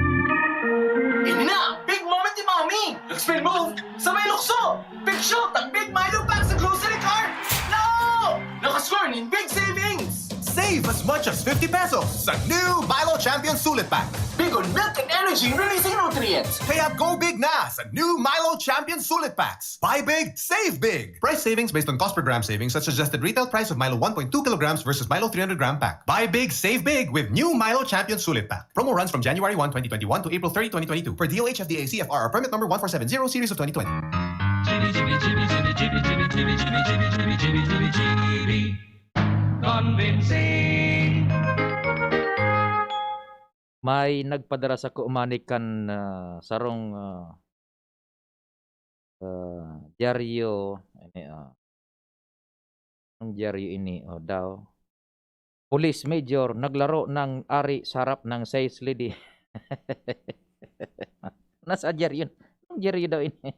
Ini na! Big moment ni Mami! Nag-spin move sa may lukso! Big shot ang Big Milo Pack sa grocery cart! No! Nakascore nin big savings! Save as much as fifty pesos sa new Milo Champion Sulit Pack. Big on milk and energy releasing nutrients. Kaya go big na sa new Milo Champion Sulit Packs. Buy big, save big. Price savings based on cost per gram savings at suggested retail price of Milo one point two kilograms versus Milo three hundred gram pack. Buy big, save big with new Milo Champion Sulit Pack. Promo runs from January one, twenty twenty-one to April thirty, twenty twenty-two. Per D O H F D A C F R or permit number one four seven zero series of twenty twenty. Convincing. May nagpadara sako man kan, ah, sarong, ah, ah, dyaryo, ini, ah. Anong dyaryo ini? Oh, daw. Police Major naglaro ng ari sa harap ng sales lady. Nasa dyaryo yun. Anong dyaryo daw ini?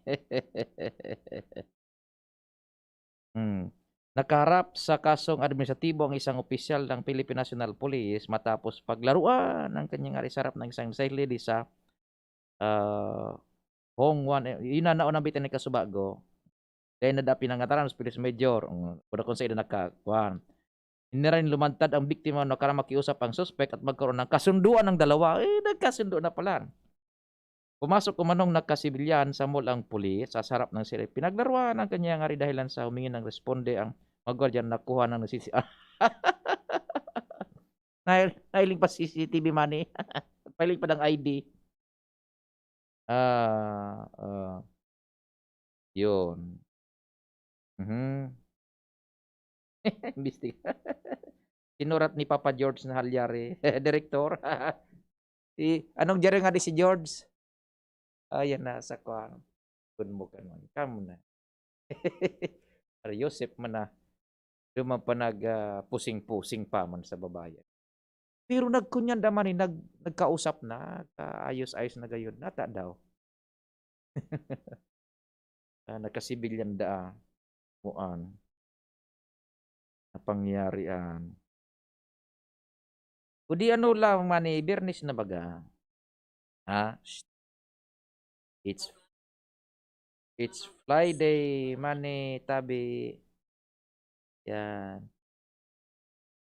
Hmm. Nakaharap sa kasong administratibo ang isang opisyal ng Philippine National Police matapos paglaruan ang kanyang ari sa harap ng isang sales lady sa, ah, Hong Wan, eh, yun na, nauna bitin ni kasubago. Kaya na da pinangataran sa Police Major, ang, kung sa ida nagkakuan. Hindi rin lumantad ang biktima na para makiusap ang suspek at magkaroon ng kasunduan ng dalawa. Eh, nagkasundo na pala. Pumasok umanong nakasibilyan sa mall ang pulis sa harap ng sila. Pinaglaruan ang kanyang ari dahilan sa humingi ng responde ang mga gwardiya na nakuha ng C C R. Nahil-, nahiling pa C C T V money. Pahiling pa ng I D. Ah, ah. Yun. Mhm. Imbestiga. Sinurat ni Papa George na halyari. Direktor. Si, anong dyaryo nga di si George? Ayan na, sa kwan. Kun mo ka naman. Kamo na. Pero Joseph man na, duman pa nag, ah, pusing-pusing pa man sa babae. Pero nagkunyan naman eh, nag-, nagkausap na, kaayos-ayos na gayon. Nata daw. Ah, nagkasibilyan daa. Muan. Na pangyarian. O di ano lang, mani, Biyernes na baga. Ha? Shh. It's, it's Friday, mani, tabi. Yan.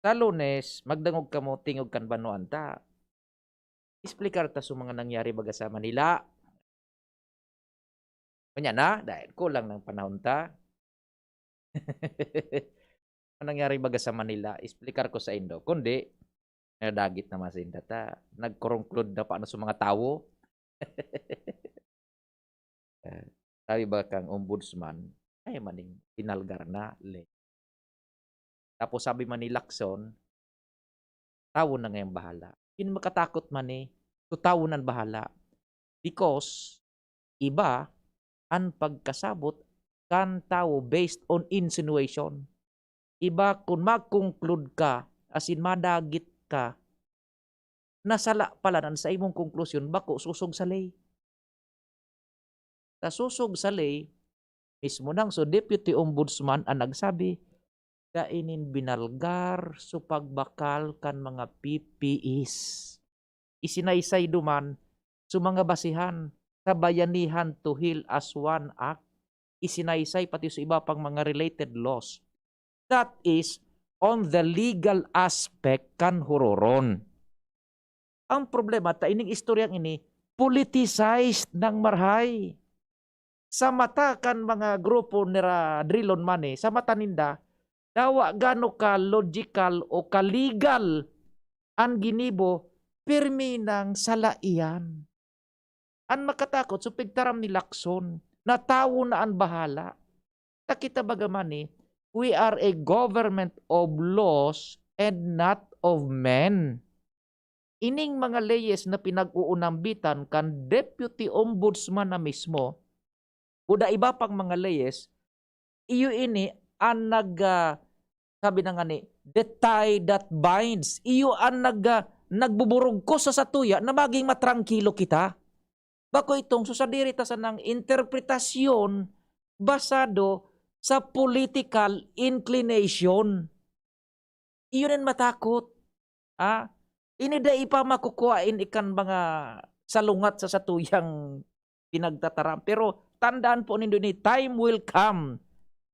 Sa Lunes, magdangog kamo tingog kan banwaan ta. Explicar ta sa mga nangyari baga sa Manila. Unya na, dahil kulang ng panahon ta. Ang nangyari baga sa Manila, explicar ko sa indo. Kundi, nadagit naman sa inda ta. Nagkurungklod na paano sa mga tawo. Eh, sabi ba kang ombudsman, ay maning pinalgar na, le. Tapos sabi man ni Lacson, "Tawo na ngayong bahala." Yun makatakot man eh. So, tawo nang bahala. Because, iba, ang pagkasabot kan tawo based on insinuation. Iba, kung mag-conclude ka, as in, madagit ka, nasala pala nan sa imong konklusyon, bako sosog sa ley. Sa sosog sa ley, mismo nang so Deputy Ombudsman ang nagsabi, "Dai nin binalgar so pagbakal kan mga P P Es. Isinaysay duman so mga basihan sa Bayanihan to Heal as One Act, isinaysay pati sa iba pang mga related laws." That is on the legal aspect kan huroron. Ang problema ta ining istoryang ini, politicized nang marhay. Sa mata kan mga grupo nira Drilon man eh, sa mata ninda, dawa gano ka logical o ka legal an ginibo, pirmi nang sala iyan. An makatakot, so pigtaram ni Lacson, na tawo na an bahala. Ta kita baga man eh, we are a government of laws and not of men. Ining mga leyes na pinag-uunambitan kan Deputy Ombudsman na mismo, o da iba pang mga leyes, iyo ini an nag, ah, sabi na nga ni, "The tie that binds." Iyo an nag, ah, nagbuburugkos sa satuya na maging matrangkilo kita. Bako itong susadiri ta sanang interpretasyon basado sa political inclination. Iyo nin matakot. Ah, ini dai pa makukuha ini kan mga salungat sa satuyang pinagtataram. Pero tandaan po nindo ini, time will come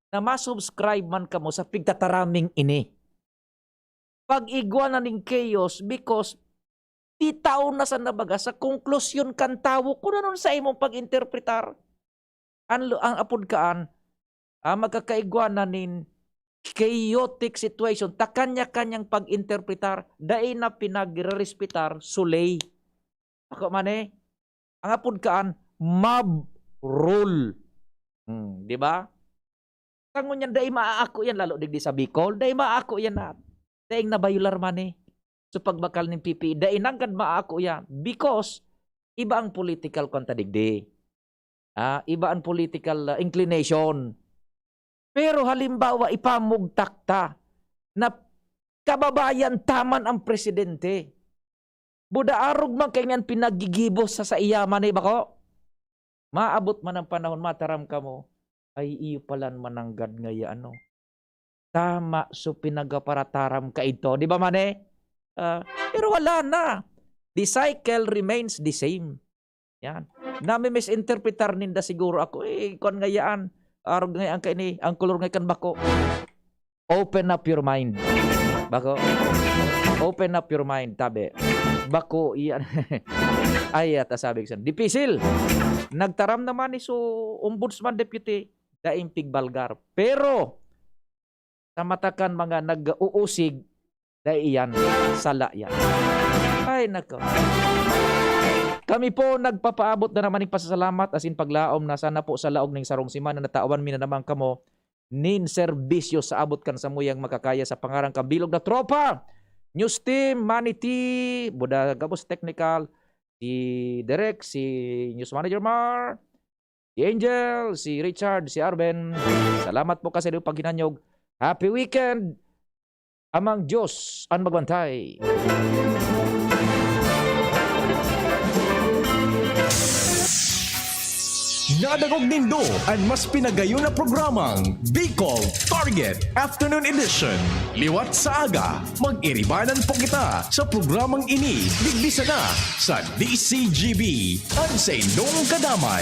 na ma-subscribe man kamo sa pigtataraming ini. Pag-igwa na ning chaos because titao na sa nabaga sa konklusyon kan tawo kun ano sa imong pag-interpretar. Ang, ang apod kaan, ah, magkakaigwa na nin chaotic situation, ta kanya-kanyang pag-interpretar, dai na pinagrerespetar, sulay. Ako man eh, ang apod kaan, mob rule. Hmm, di ba? Tangon yan, dai maaako yan, lalo digdi sa Bicol, dai maaako yan na, daing nabayular man eh. So pagbakal nin P P E, dai nanggad maaako yan. Because, iba ang political kwan ta digdi. Ah, iba ang political, ah, inclination. Pero halimbawa, ipamugtak ta na kababayan ta man ang presidente. Buda arog man kay ngan pinagigibo sa saiya man eh, bako? Maabot man ang panahon, mataram kamo, ay iyo palan mananggad ngaya ano. Tama so pinagaparataram ka ito, di ba man eh? Ah, pero wala na. The cycle remains the same. Yan. Nami-misinterpretar ninda siguro ako. Eh, kwan ngayaan. Arog ngayaan ka ini. Ang kolor ngay kan bako. Open up your mind. Bako. Open up your mind, tabi. Bako, iyan. Ay, ata sabi ko sa, dipisil. Nagtaram naman ni so ombudsman deputy, daing pigbalgar. Pero, sa mata kan mga nag-uusig, dai iyan, sala yan. Ay, nako. Kami po nagpapaabot na naman ning pasasalamat asin paglaom na sana po sa laog ning sarong semana natawan mi na naman kamo nin serbisyo sa abot kan samuyang makakaya sa pangaran kan bilog na tropa. News team, Manny T, Buda Gabos Technical, si Direk, si News Manager Mar, si Angel, si Richard, si Arben. Salamat po kasi ng paghinanyog. Happy weekend! Amang Diyos an magbantay. Nadangog nindo an mas pinagayon na programang Bicol Target Afternoon Edition. Liwat sa aga, mag-iribanan po kita sa programang ini, digdi sana sa D C G B, an saindong kadamay.